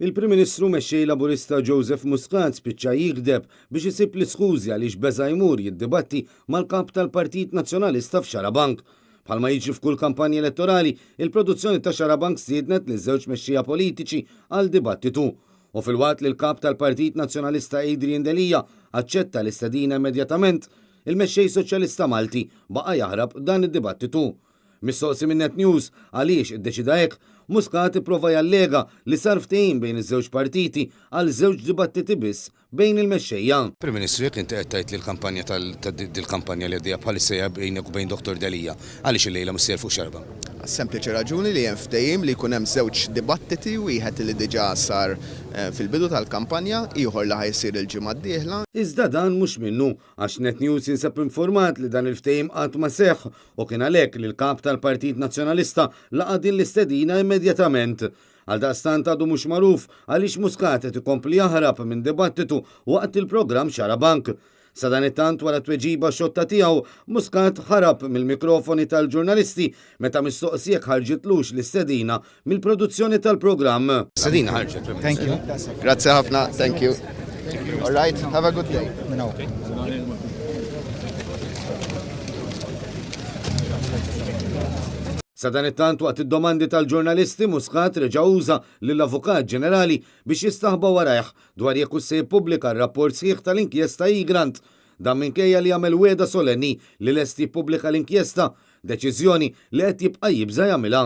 Il-Prim Ministru Mexxej Laburista Joseph Muscat spiċċa jigdeb biex isib l-iskużi għaliex beża' jmur jiddibatti mal-Kap tal-Partit Nazzjonalista f'Xarabank. Bħalma jiġri f'kull kampanja elettorali, il-produzzjoni ta' Xarabank stiednet liż-żewġ mexxejja politiċi għal dibattitu. U filwaqt li l-Kap tal-Partit Nazzjonalista Adrian Delia aċċetta l-istedina immedjatament, il-Mexxej Soċjalista Malti baqa' jaħrab dan id-dibattitu. Mistoqsi minn Net News għaliex iddeċida hekk, Muscat ipprova jallega li sar ftehim bejn iż-żewġ partiti għal żewġ dibattiti biss bejn il-mexxejja. Prim Ministru, jekk inti qed tgħid li l-kampanja tal dil-kampanja li għaddejja bħalissa hija bejnek u bejn Dottor Delia, għaliex illejla mhux sejjer fuq xarba? Għas-sempliċi raġuni li hemm ftehim li jkun hemm żewġ dibattiti, wieħed li diġà sar fil-bidu tal-kampanja, ieħor li ħa jsir il-ġimgħa d-dieħla. Iżda dan mhux minnu, għax Net News jinsab informat li dan il-ftehim qatt ma seħħ u kien għalhekk li l-Kap tal-Partit Nazzjonalista laqa' din l-istedina immedjatament. Għaldaqstant għadu mhux magħruf għaliex Muscat qed ikompli jaħrab minn dibattitu waqt il-programm Xarabank. Sadanittant wara t-tweġiba xotta tiegħu, Muscat ħarab mill-mikrofoni tal-ġurnalisti meta mistoqsi jekk ħarġitlux l-istedina mill-produzzjoni tal-programm. Stedina ħarġet. Thank you. Grazzi ħafna, thank you. All right, have a good day. Sadanittant waqt id-domandi tal-ġurnalisti Muscat reġa' uża lill-Avukat Ġenerali biex jistaħba warajh dwar jekk hux se jippubblika r-rapport sħiħ tal-inkjesta Egrant. Dan minkejja li għamel wegħda solenni li lest jippubblika l-inkjesta, deċiżjoni li qed jibqa' jibża' jagħmilha.